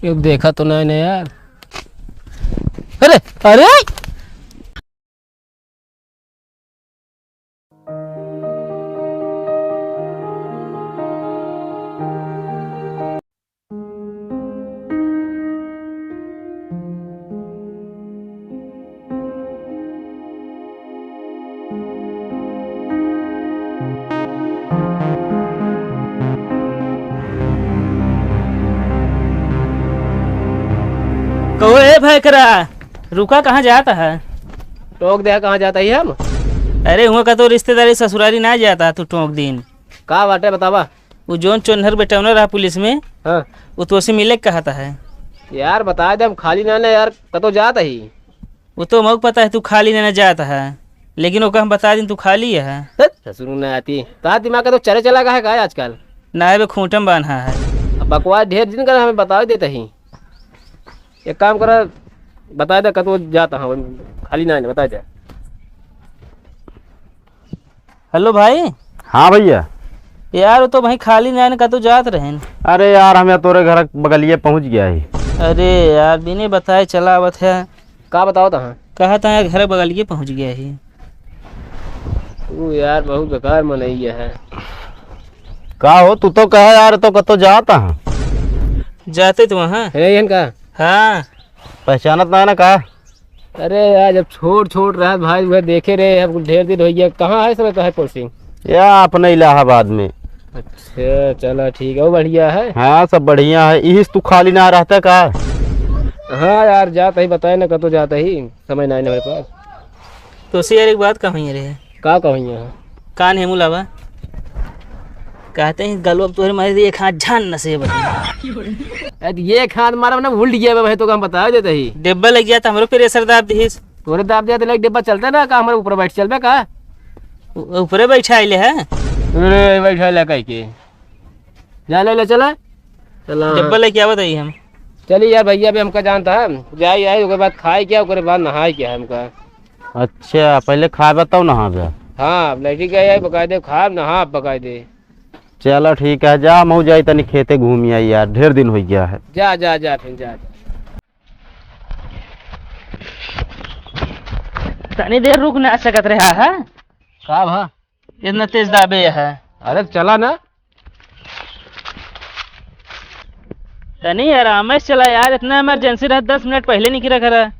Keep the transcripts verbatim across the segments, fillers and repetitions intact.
ये देखा तो नहीं ना यार। अरे, अरे! कहो ए भैकरा, रुका, कहाँ जात है? टोक दे, कहाँ जात ही हम? अरे, हुआँ का तो रिश्तेदारी ससुरारी ना जात है, तू टोक दिन। का बाटे बतावा? वो जौन चोन्हर बेटौना रहा पुलिस में, हाँ। वो तोसे मिले के कहत है। यार बता दे, हम खाली ना ना यार, कतो जात ही। वो तो मौक पता है तू खाली ना ना जात है, लेकिन ओका हम बता दिन तू खाली है। हट, ससुर ना आती। तार दिमाग का तो चले चला गा है का आजकल? ना है बे, खूंटम बान्हा है। अब बकवास ढेर दिन कर हमें बतावे देता ही। एक काम करा, बता दे कतो जात है, खाली ना है, बता दे। हेलो भाई। हाँ भैया। यार, वो तो भाई खाली ना है, कतो जात रहेन। अरे यार, हम यहाँ तोरे घर बगलिए पहुँच गया ही। अरे यार, बिने बताए चला आवत है। का बताओ तहाँ? कहा था यार, घर बगलिए पहुँच गया ही। तू यार बहुत बेकार मनई है। का हो, तू तो कहा यार, तो कतो जात है? जाते तो वहाँ। है यहन का? हाँ। पहचानत ना है ना का? अरे यार, जब छोट छोट रहा भाई, वह देखे रहे, अब ढेर दिन हो गया। कहाँ है समय तो है पोस्टिंग? या अपने इलाहाबाद में। अच्छा, चला ठीक है, वो बढ़िया है। हाँ, सब बढ़िया है। इहिस तू खाली ना रहता का? हाँ यार, जात ही बताए ना, कतो जात ही, समय ना है ना मेरे पास। तो से यार, एक बात कही रहे। का कही है? कान हेमू लावा। कहते हैं, गलवा तोहरे मारे एक हाथ झान न से बनी। अरे, ये एक हाथ मारा, मैंने उल्ट गया, मैं तो काम बता देते ही। डिब्बा लग गया था, हमरो प्रेशर दाब दिहिस। तोरे दाब दिया तो लग डिब्बा चलता ना का, हमारे ऊपर बैठ चलबे का? उ-, ऊपरे बैठा आइले है। अरे, बैठा ले कह के। जा ले, ले चला। चला। डिब्बा लेके आवत ही हम। चली यार भैया, अभी हमका जानता है, जाए आए, ओकरे बाद खाए क्या, ओकरे बाद नहाए क्या है हमका। अच्छा, पहले खाबे तब नहाबे? हाँ, अब लैट्रिन गए है, बकायदे खाब, नहाब बकायदे। चलो ठीक है, जा, मऊ जाई तनी खेते घूमी आई यार, ढेर दिन हो गया है। जा, जा, जा, फिर जा, जा। तनी देर रुक ना सकत रहा है? का भा? इतना तेज दाबे है। अरे चला ना। तनी आराम से चला यार, इतना इमरजेंसी रहा, दस मिनट पहले निकला करा।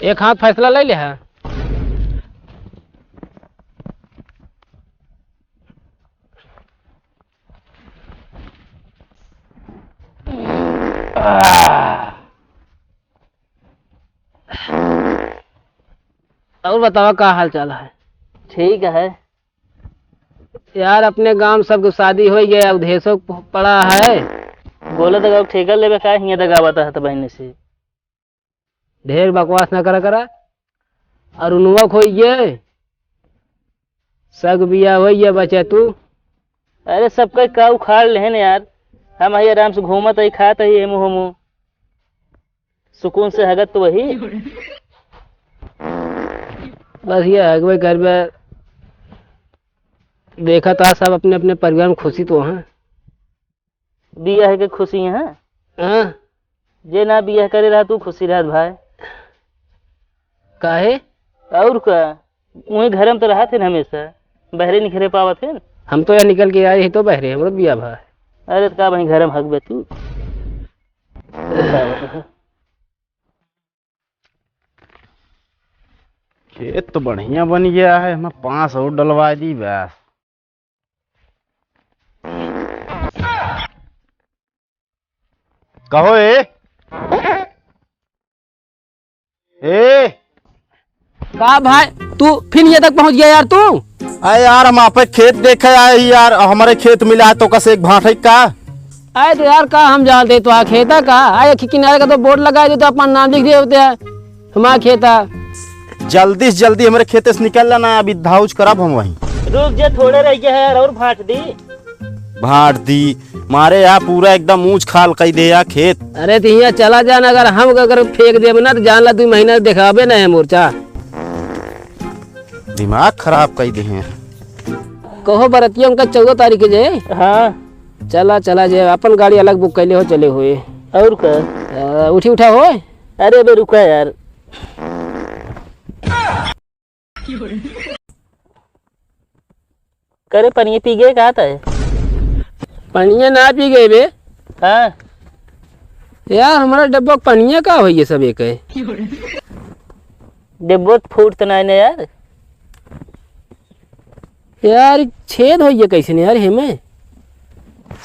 एक हाथ फैसला ले ले है। और बताओ, का हाल चाल है? ठीक है। यार, अपने गांव सबके शादी हो गया, उधेसो पड़ा है। बोले तो ठेका लेबे का, हियां दगावत है तो बहन से। ढेर बकवास ना करा करा। और उनवा खोई गए, सग बिया होई गया बचे तू। अरे, सबका का उखाड़ लेहन यार, हम ही आराम से घूमत ही, खात ही, हेमू होमू, सुकून से हगत तो वही। बस ये हगबे करबे, देखा था सब अपने अपने परिवार में खुशी तो हैं। बियाह के खुशी है। हाँ। जे ना बियाह करे रहा, तू खुशी रहत भाई। काहे? और का, वही घर में तो रहत है हमेशा, बहरे निकले पावत है। हम तो यहाँ निकल के आए ही तो बहरे, हमरो बियाह भा। अरे तो का वही घर में हगबे तू? खेत तो बढ़िया बन गया है, हमें पाँच और डलवा दी बस। कहो ए, ए। का भाई, तू फिर ये तक पहुंच गया यार तू? अरे यार, हम आपे खेत देखे आए ही यार, हमारे खेत मिला है तो कसे एक भांट है का? अरे तो यार, का हम जानते तो आ खेता का? अरे कि किनारे का तो बोर्ड लगा दे तो अपन नाम लिख दे होते हैं। हमारा खेता। जल्दी से जल्दी हमारे खेते से निकल लेना, अभी धाउज करब हम वहीं। रुक जे, थोड़े रह गया है यार, और भांट दी। भांट दी, मारे यहाँ पूरा एकदम ऊंच खाल कई दे या खेत। अरे तो यहाँ चला जाना, अगर हम अगर फेंक देब ना तो जान ला दो महीना देखाबे ना है मोर्चा। दिमाग खराब कइ देहे हैं। कहो बरतिया उनका चौदह तारीख के जे। हाँ। चला, चला जे, अपन गाड़ी अलग बुक कइले हो, चले होए। और का? अ, उठी उठा होए। अरे बे रुका यार। करे पनिया पी गए का तय? पनिया ना पी गए बे। हाँ। यार, हमारा डब्बा के पनिया का होइए सब एक है? डब्बो त फूट त नाय न यार। यार, छेद होइए कैसे नहीं यार, हेमे?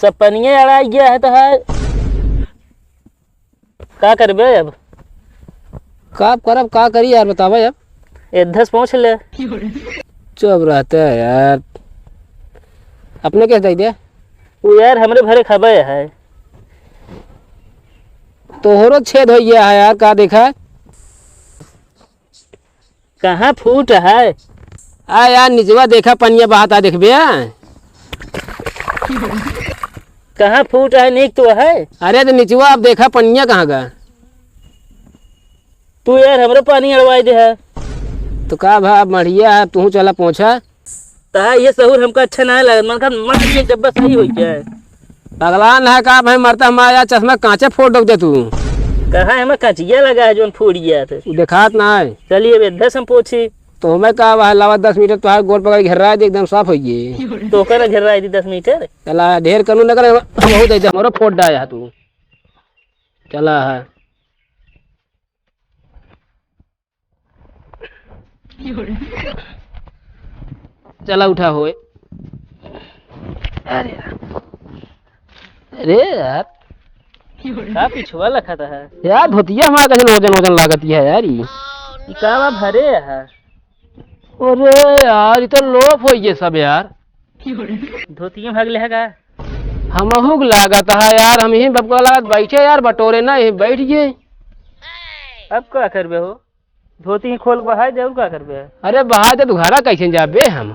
सब पनिया अड़ाई गया है तो है। का करबे अब? का करब, का करी यार, बतावा अब। एद्धस पहुँच ले। चुप रहते है यार। अपने कैसे दे दे? वो यार हमरे भरे खबे है। तोहरो छेद हो गया है यार, का देखा? कहाँ फूट है? आ यार, निचवा देखा, पनिया बहाता देखबे। कहाँ फूट है, नीक तो है। अरे तो निचवा अब देखा, पनिया कहाँ गा? तू यार, हमरो पानी अड़वाई दे है। तो का भा, बढ़िया है, तू चला पोछा। तहा ये सहूर हमका अच्छा ना लागत, मन का मार के जब बस सही हो जाए। पगला ना है का भाई, मरता हमारा यार चश्मा कांचे फोड़ दे तू। कहाँ है, हमें कचिया लगा है जोन फोड़ गया थे। उ देखात ना है। चलिए, अब एद्धस हम पोछी। तो हमें का वह लावा दस मीटर तोहार गोड़ पकड़ के घेर्रा दे, एकदम साफ होइए। तो ओकर घेर्रा दी दस मीटर। चला, ढेर कनू न करे, बहुत है, हमरो फोड़ डाया तू। चला है। चला उठा होए। अरे यार। अरे यार। का पिछुआ लखत है? यार, धोतिया हमारा कैसे वजन वजन लागत है यार, ई। ई का बा भरे है? अरे यार, ई तो लोप होइए सब यार। धोतिया भाग ले है का? हमहू के लागत है यार, हम ही बबका लागत बैठे यार, बटोरे ना, यही बैठ गए। अब का करबे हो? धोती ही खोल के बहाय दे, और का करबे? अरे बहाय दे, तू घरा कैसे जाबे हम?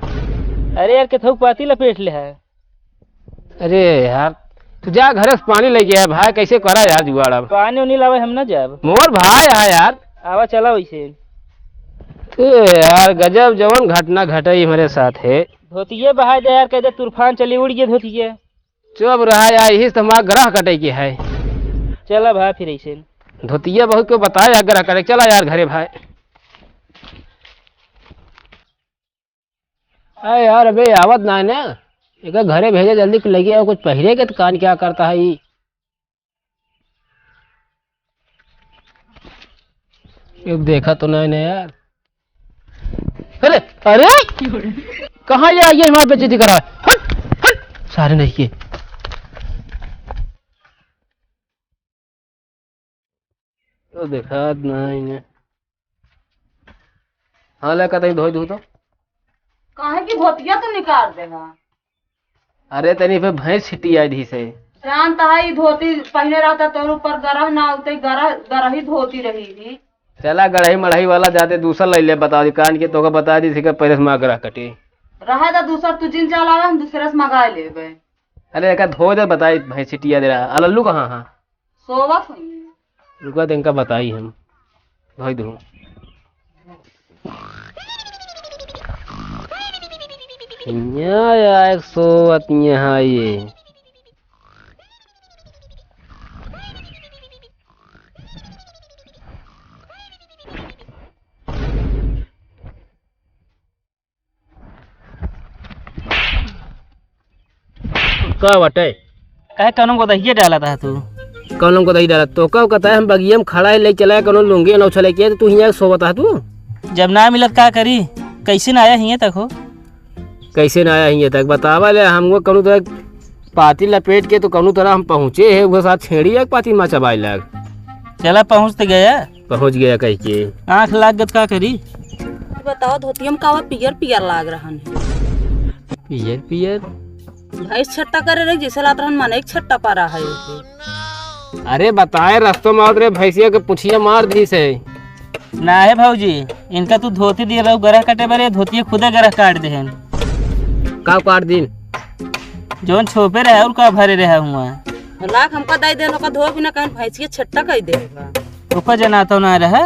अरे यार, केथऊ पाती लपेट ले है। अरे यार, तू जा घरे से पानी लेके आ भाई, कैसे करा यार जुगाड़ अब? पानी उनी लावे हम ना जाब। मोर भाई है यार। आवा चला वैसे। ए यार, गजब जवन घटना घटई हमरे साथ है। धोतिये बहाय दे यार, कह दे तूफान चली उड़ गए धोतिये। चुप रहा यार, यही से तो हमारा ग्रह कटे के है। चला भाई फिर ऐसे। धोतिया बहुत को बताए यार, ग्रह कटे। चला यार घरे भाई। अरे यार, अबे आवत ना है ना, एक घरे भेजे जल्दी, लगे आओ कुछ पहिरे के, तो कान क्या करता है ई? ये देखा तो नहीं ना यार। अरे, अरे, कहाँ ये आइए हमारे बेइज्जती करा? हट, हट, सारे नहीं के। तो देखा नहीं ने। हाँ, ले कतई धोई दू तो। काहे की धोतिया तो निकाल देगा। अरे, तनी पे भैंस छिट्टी आई दी से। जानता है, ई धोती पहने रहता तोर ऊपर गरह ना होते, गरह, गरही धोती रही थी। चला, गढ़ई मढ़ई वाला जाते दूसर लई ले, बता दी, कान के तोका बता दी, सिका पहले से माँ गरह कटे। रहा था दूसर, तू जिन चला, हम दूसरे से मंगा लेबे। अरे, एका धो दे, बताई, भैंस छिट्टी आई दे रहा। अलल्लू कहाँ हाँ? सोवत हुई। रुका, तो इनका बताई हम। धोई दूँ। यहाँ या एक सोवत यहाँ ये। का बाटे? काहे कौनो गोदहिया डालत है तू? कौनो गोदही डालत? तो का कहता है, हम बगिया में खड़ा है, ले चला है, कौनो लुंगी अनौछा लेके आए, तो तू हियाँ सोवत है तू? जब ना मिलत का करी? कैसे ना आया हियाँ तक हो? कैसे ना आया हियाँ तक? बतावा ले, हमको कौनो तरह पाती लपेट के तो कौनो तरह हम पहुँचे है, वो साथ छेड़ी एक पाती मा चबाए लाग। चला पहुँच तो गया। पहुँच गया कह के। आँख लाग गत का करी? बताओ, धोतिया में कावा पियर पियर लाग रहन है। पियर पियर? भैंस छट्टा करे रही, जैसे लात रहन, माने एक छट्टा पा रहा है ओके। अरे बताए, रस्तों में आवत रहे, भैंसिया के पुछिया मार दी से। ना है भौजी, इनका तू धोती दिए रहो गरह काटे बरे, धोतिया खुदे गरह काट देहन। का काट दिन? जौन छोपे रहे और का भरे रहे हुआ। लाख हमका दे देन, ओका धो बिना कहीं भैंसिया छट्टा कह दे। ओका जना तो ना रहे।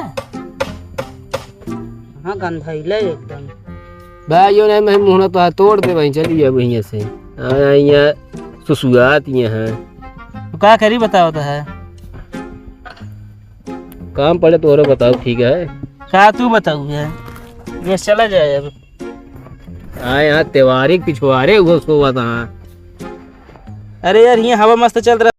हाँ, गंधैले एकदम। भाई, यो नहीं, मैं मुँह ना तो तोड़ दे भाई, चलिए अब यहीं से। हाँ, यहाँ सुसुआत ये हैं। तो का करी बताओ तो है? काम पड़े तो और बताओ, ठीक है? का तू बताऊ है? बस चला जाए अब। हाँ, यहाँ त्योहारी पिछुआरे हुआ उसको बता। अरे यार, यहाँ हवा मस्त चल रहा